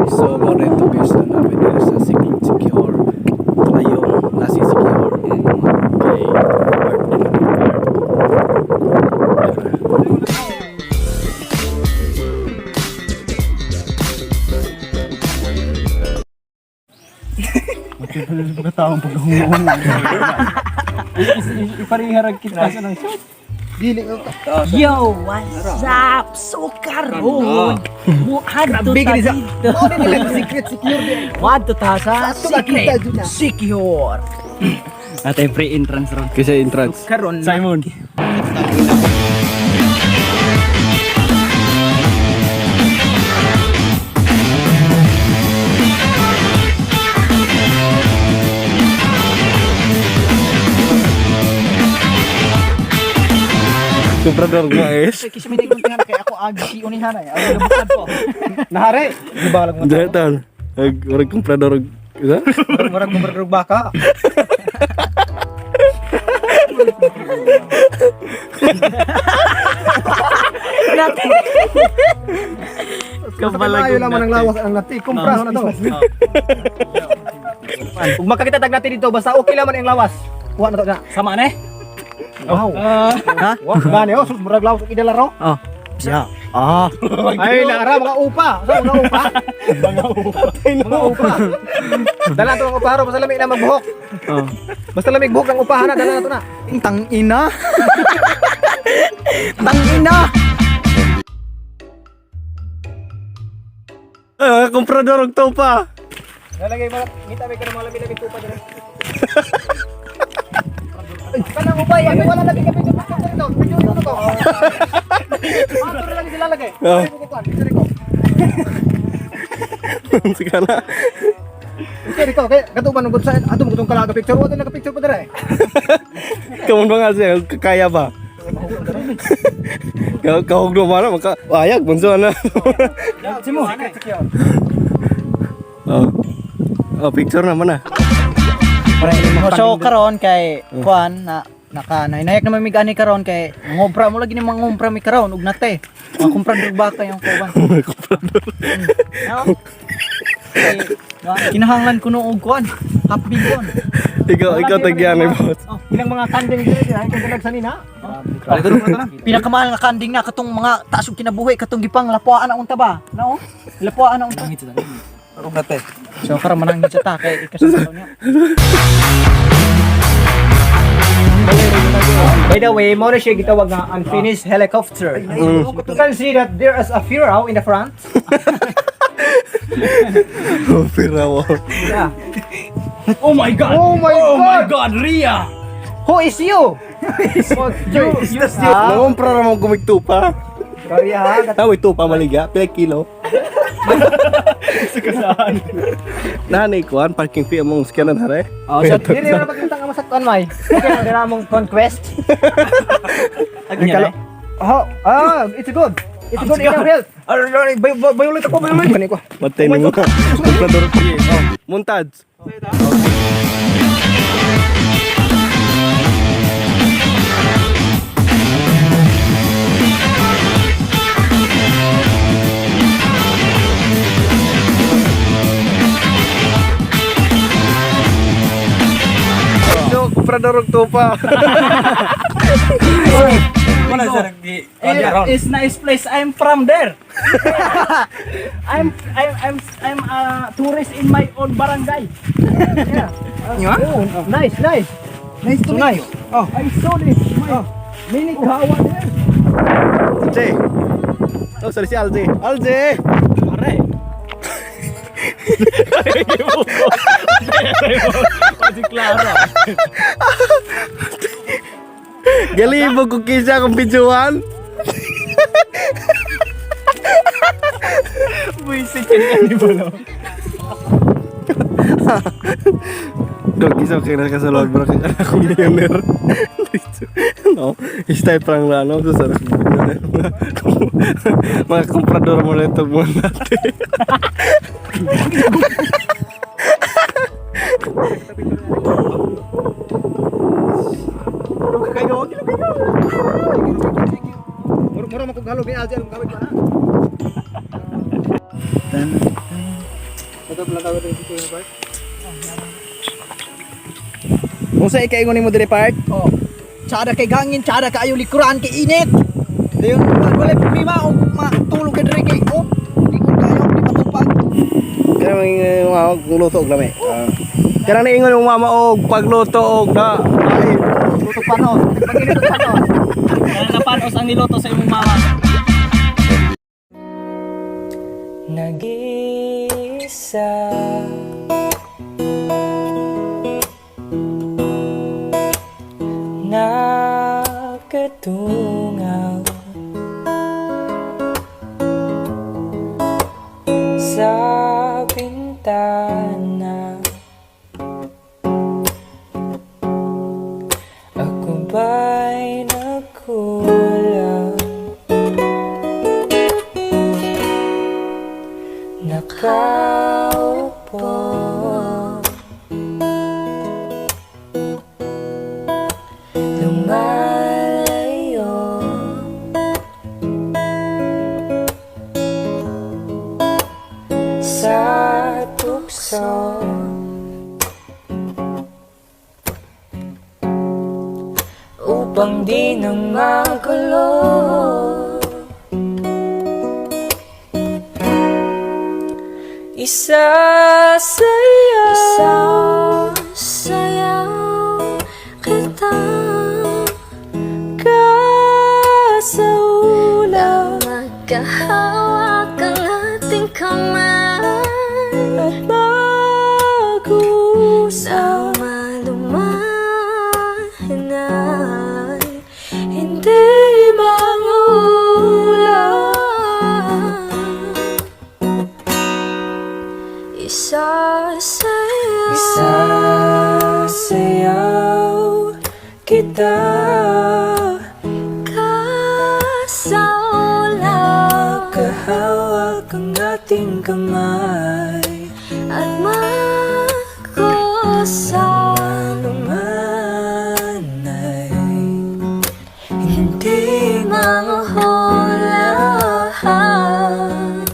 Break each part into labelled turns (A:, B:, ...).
A: So, mo rin ito guys na namin dito sa Secret Secure. Ngayong nasi secure. Kay birthday na card.
B: Ipariharag kita sa ng shot.
C: Yo, what's up? So karon, muadto ta dito.
B: Secret secure di.
C: Muadto ta sa secret secure.
B: Atay pre-entrance ron.
A: Kasi entrance.
C: Karon
B: Simon.
A: Comprador nga guys.
C: Kasi may tingnan kay ako ag si unihan ay. Ako bukad ko.
B: Nahari. Gibalag mo.
A: Dahil Murag comprador. Isa?
B: Murag murag baka.
A: Kabalagog
B: Kayo lang ang lawas ang nati. Kumpra na to. Ug makakita tag natin dito basta okay lang man ang lawas. Kuha na to na.
C: Sama na eh.
B: Wow. Ha? Wow, gani oh, sus murag lawas og idala ro.
C: Oh.
B: Yeah. Ah. Ay, naara mga upa. Sa mga upa. Mga upa. Mga upa. Dala to ang upa ro basta lamig na magbuhok.
A: Oh.
B: Basta lamig buhok ang upahan na dala na to na.
C: Tang ina. Tang ina.
A: Ah, comprador og topa.
B: Nalagay mo, ngita may kanang mga labi-labi tupa dira. Kanang upay, ano wala lagi ka picture picture dito. Picture dito to. Ah, to lagi sila lagi.
A: Oh.
B: Ay, kukuan, picture ko.
A: Sige na.
B: Picture ko kay kato man gud sa ato mo gudong kalaga picture, wala naka picture pa dira eh.
A: Kamu ba nga siya? Kaya ba? Kahog no man maka ayag bunso na.
B: Simo.
A: Oh. Oh, picture naman ah.
C: So karon kay kuan na naka nainayak naman mi gani karon kay ngobra mo lagi ni mga ngompra mi karon ug nate. Mga komprador baka yung kuan.
A: Comprador.
C: No? Kay, kinahanglan kuno og kuan. Half billion.
A: Ikaw tagyan eh, boss.
B: Oh, ilang mga kanding dira dira kay dalag sanina.
C: Pinakamahal nga kanding na katong mga taas og kinabuhi katong gipang lapuan na unta ba? No? Lapuan na unta.
B: Ug nate.
C: So karon manangit sa ta kay ikasal niya.
B: By the way, mo na siya gitawag nga unfinished helicopter. You can see that there is a Furao in the front.
A: Oh, pirawo.
B: Yeah.
D: Oh my God!
B: Oh my
D: Oh my
B: God!
D: God, Ria!
B: Who is you? You, you, ah,
A: Nangumpra ra mo gumigtupa.
B: Sorry ha.
A: Tawi tupa maliga, pila kilo. Nanay kuan parking fee among scanan hare.
B: Oh, so dili na pagkita nga masaktan may. Okay na dira among conquest.
C: Agnya.
B: Oh, ah, it's good. It's good in your health. Bayulit ako, bayulit. Kani ko.
A: Matay nimo. Comprador. Oh, montage. No, comprador og tupa.
D: Wala sir, di
C: It's nice place. I'm from there. I'm a tourist in my own barangay.
B: Yeah. Oh, nice, nice. Nice to meet you. Oh,
C: I saw this. My mini kawa there.
A: Alje. Oh, sorry si Alje. Alje.
D: Pare. Si Clara.
A: Galibog ko kisa akong videoan.
D: Buisit yan ni Bolo.
A: Dog kisa kay nakasalog bro kay akong millionaire. No, style parang na ano sa millionaire. Mga komprador mo na ito muna natin.
B: kog halog ni Alji ang gamit ko na. Ito pala tawag dito yung part.
D: Unsa ikaingon nimo diri part?
C: Oh. Tsada kay gangin, tsada kaayo likuran kay init. Dayon wala problema og matulog ka diri kay oh. Likod kayo, di matupag.
A: Kanang mga luto og lami. Kanang naingon yung mama og pagluto og na. Ay,
C: Luto panos. Pag-init og panos.
D: Napanos ang niluto sa imong mama.
E: Nag-iisa. Nakatungaw sa bintana. Ako ba'y nagkulang? Nakaupo. Lumalayo sa tukso. Upang di na magulo. Isasayaw.
F: Isasayaw kita.
E: Kasaula.
F: Magkahawak ang ating kamay.
E: At mag-usap.
F: Sa malumanay.
E: Hindi mangulap.
F: Isasayaw.
E: Isasayaw kita.
F: Kasaula.
E: Kahawak ang ating kamay.
F: At mag-usap.
E: Malumanay. Hindi
F: Manghulaan.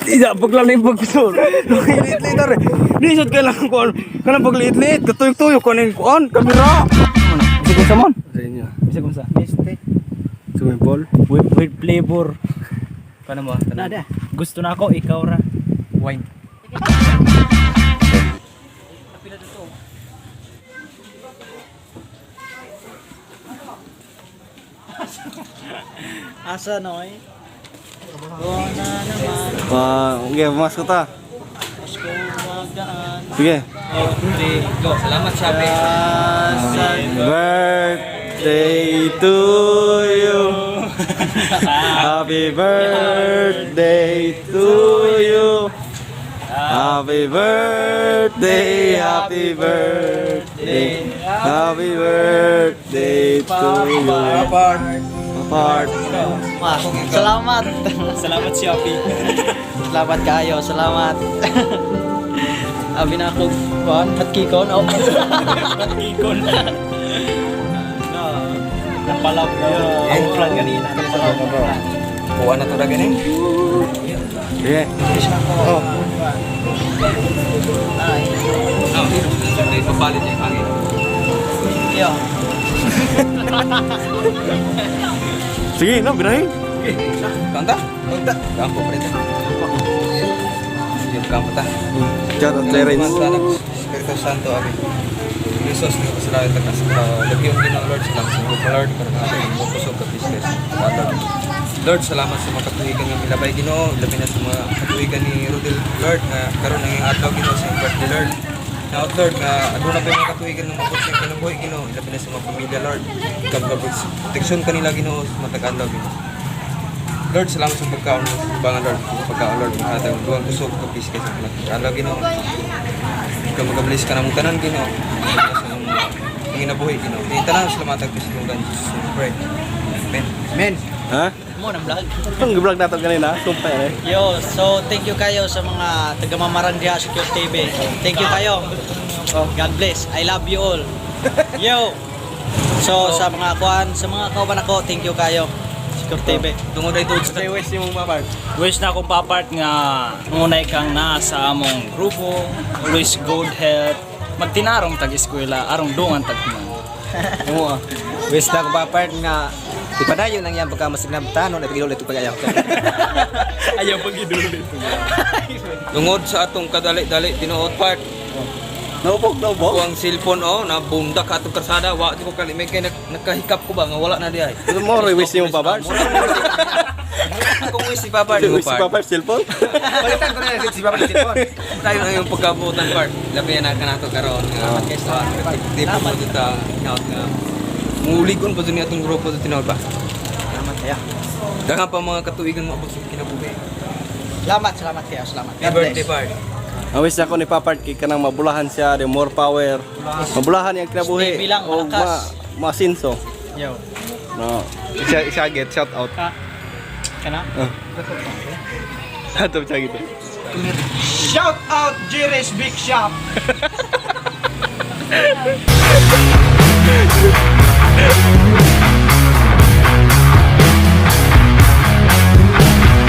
A: Isa paglalim pagkusor. Liit-liit are. Lisod ka lang kuan. Kanang pagliit-liit, katuyok-tuyok kuan kuan kamera.
D: Bisag unsa mon?
A: Sa inyo.
D: Bisag unsa?
A: Swimming pool.
D: With flavor. Paano mo?
C: Nada.
D: Gusto na ako, ikaw ra. Wine.
C: Asa noy? Oh, na naman.
A: Ah, okay, pumasok ta.
C: Pasko magdaan.
A: Sige.
D: 3, go. Salamat, Shabi.
A: Birthday to you. Happy birthday to you. Happy birthday, happy birthday, happy birthday to you. Apart.
C: Salamat.
D: Salamat, Shabi.
C: Salamat kayo, salamat. Abi na ako, kuan, hatkikon. Oh.
D: Ikon. No. Napalab na. Ang plan kanina.
B: Kuha na to ra gani.
A: Sige. Oh.
B: Papalit niya hangin.
C: Yo.
A: Sige, no, birahin.
B: Kanta? Kanta. Kampo pa rin. Sige, kampo ta.
A: Shout out Clarence.
B: Espiritu Santo, Amen. Jesus, nga kasalanan ta kas lagi ang Ginoo Lord, salamat sa mga Lord karon nga ating kusog ka business. Lord. Lord, salamat sa mga katuigan nga milabay Ginoo, labi na sa mga katuigan ni Rodel Lord nga karon ang iyong adlaw Ginoo sa iyong birthday Lord. Now, Lord, nga aduna pa yung mga katuigan nga mabot sa iyong kinabuhi Ginoo, labi na sa mga pamilya Lord. Kag proteksyon kanila Ginoo sa matag adlaw Ginoo. Lord, salamat sa pagkaon sa bangan Lord, sa pagkaon Lord, mahatag ang duwang kusog ka peace kay sa adlaw Ginoo. Ikaw magabless ka namong tanan Ginoo. Sa among panginabuhi Ginoo. Di tanan salamat ang Kristo gan Jesus we pray. Amen.
C: Men,
A: Ha?
C: mo nang vlog.
A: Itong vlog nato kanina, kumpare.
C: Yo, so thank you kayo sa mga taga-mamarang diha sa Cute TV. Thank you kayo. God bless. I love you all. Yo. So sa mga kuan, sa mga kauban ako, thank you kayo. Secure TV.
B: Tungod ay tuod sa
A: Say wish yung mga part.
D: Wish na akong papart nga ngunay kang naa sa among grupo, always good health, magtinarong tag-eskwela, arong dungan tag-human.
A: Oo ah.
B: Wish na ko pa part nga ipadayon lang yan pagka masignabtanon ay pag-iulit pag-ayaw.
D: Ayaw pag-idulit.
B: Tungod sa atong kadali-dali tinuod part.
A: Naupok, naupok.
B: Ko ang cellphone oh na bundak atong karsada wa di ko kalimay kay nakahikap ko ba nga wala na di ay.
A: Ano mo, wish yung papart?
B: Akong wish si Papa
A: Wish si papart cellphone?
B: Palitan ko na lang si Papa cellphone. Tayo na yung pagkabutan part. Labi na ka nato karon nga sa di po mo dito out nga. Muligon pa ni atong grupo sa tinuod ba.
C: Salamat kayo.
B: Daghan pa mga katuigan mo abot sa kinabuhi.
C: Salamat, salamat kayo, salamat.
B: Happy birthday part.
A: Ang wish ako ni Papart kay kanang mabulahan siya, the more power. Mabulahan yung kinabuhi.
C: Stevie lang,
A: O
C: malakas.
A: masinso.
C: Yo.
A: No. Isa isa get shout out.
C: Kana?
A: Ato siya gitu.
C: Shout out Jiris Big Shop.